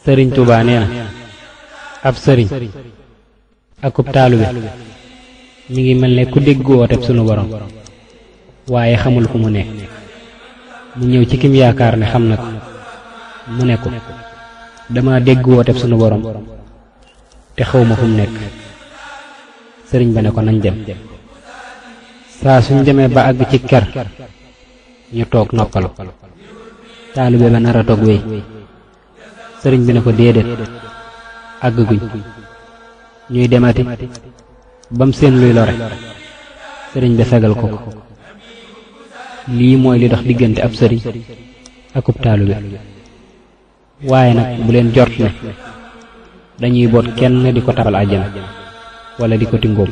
sëriñ Tuubaa nee na ab sëriñ akub taalube mi ngi mel ne ku dégg wooteb sunu borom waaye xamul fu mu nekk mu ñëw ci kim yaakaar ne xam na ko mu ne ko dama dégg wooteb sunu borom te xawma fu mu nekk sëriñ ba ne ko nañ dem saa suñ demee ba àgg ci ker ñu toog noppalu taalube ba nar a toog wéy sëriñ bi ne ko déedéet àgg guñ ñuy demati bam seen luy lore sëriñ bi fegal ko ko lii mooy li dox diggante ab sëriñ akub taalube waaye nag bu leen jort ne dañuy boot kenn di ko tabal àjjana wala di ko tingóom